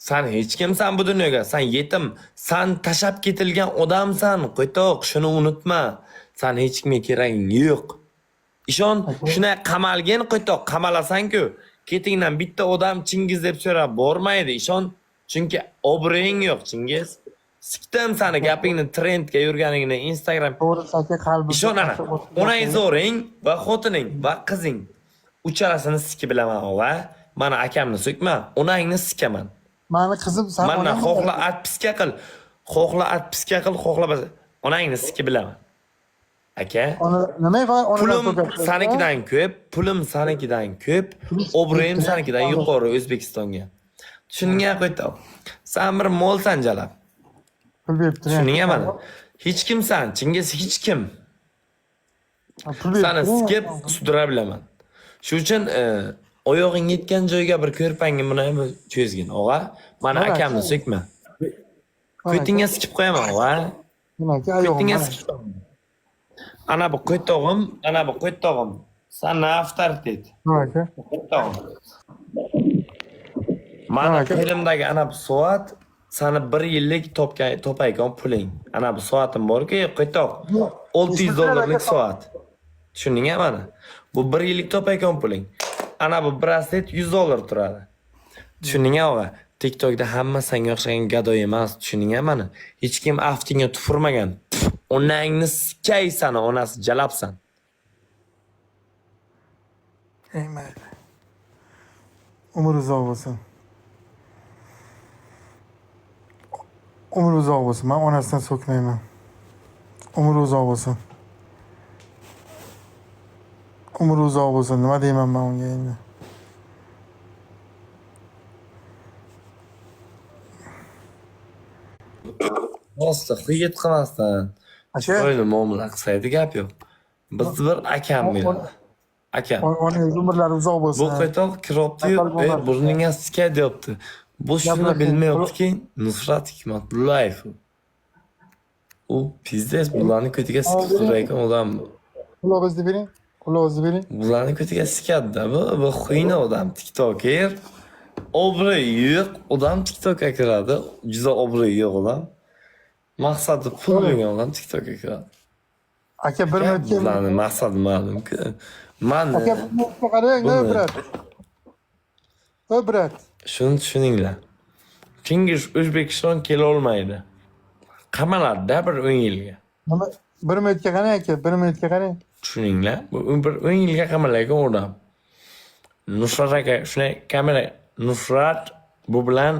San hech kimsan bu dunyoga. San yetim, san tashlab ketilgan odamsan, qo'toq, shuni unutma. San hech kimga keraging yo'q. Ishon, shunday qamalgin qo'toq, qamalasan-ku. Ketingdan bitta odam Chingiz deb so'rab bormaydi, ishon. Chunki obro'ying yo'q, Chingiz. Sikdim sani gapingni, trendga yurganingni, Instagram. To'g'ri aka, qalbim. Ishon ana. Onang zo'ring va xotining va qizing. Uchalasini sikib bilaman, og'a. Mana akamni so'kma, onangni sikaman. Mani qizim san Mandan xohla отписка qil. Xohla отписка qil, xohla onangni sikib bilaman. Aka, Ona nima onadan pulim so'kasiz? sanikidan ko'p, pulim sanikidan ko'p, obro'yim sanikidan yuqori O'zbekistonga. Tushundingmi, qo'ytoq? San bir molsan jalab. Pul berib turing. Tushundingmi mana? Hech kimsan, Chingiz hech kim. Pul berib Sani turing. sikib sudira bilaman. Shu uchun oyog'ing yetgan joyga bir ko'rpangni buni cho'zgin, og'a. Mana Mana akamni aka. so'kma. Mana Ko'tingga sikib qo'yaman, og'a. Mana aka, oyog'im Ko'tingga mana. sikib qo'yaman. Ana bu qo'tog'im, ana bu qo'tog'im. San avtoritet. Mana aka. Qo'tog'im. Mana Mana aka. qo'limdagi ana bu soat sani bir yillik topgan topaygan puling. Ana bu soatim bor-ku, qo'toq. 600 dollarlik soat. Tushundingmi mana? Bu bir yillik topaygan puling. Ana bu braslet 100 dollar turadi. Tushundingmi og'a? TikTokda hamma senga o'xshagan gadoy emas, tushundingmi mana? Hech kim aftingga tupurmagan. Onangni sikay sani, onasi jalabsan. Ey mayli. Umr uzoq bo'lsin. Umr uzoq bo'lsin. Men onasidan so'kmayman. Umr uzoq bo'lsin. Umr uzoq bo'lsin. Nima deyman men unga endi? Rosti, xiyit qilmasdan. Aka, Chiroyli muomala qilsaydi gap yo'q. Biz bir akam biladi. Akam. Onangiz umrlari uzoq Bu bo'lsin. qo'toq kirobdi-yu, Aql bo'lmadi. Burningga sikay deyapti. Bu shuni Gapirsin. bilmayaptiki, Nusrat Hikmatullayev. U pizdes bularni ko'tiga sikib turayotgan odam. Qulog'ingizni bering. Qulog'ingizni bering. Bularni ko'tiga sikadi-da bu, bu xuyna odam, tiktoker. Obro'yi yo'q odam TikTokka kiradi. Juda obro'yi yo'q odam. Maqsadi pul bo'lgan odam TikTokka kiradi. Aka, bir minutga. Bularni maqsadi ma'lum-ku. Mani Aka, bir minutga qarang, Buni- ey brat. Ey brat. Shuni tushuninglar. Chingiz O'zbekiston kela olmaydi. Qamaladi-da bir 10 yilga. Nima? Bir minutga qarang aka, bir minutga qarang. Tushuninglar. Bu bir 10 yilga qamalgan odam. Nusrat aka shunday kamera Nusrat bu bilan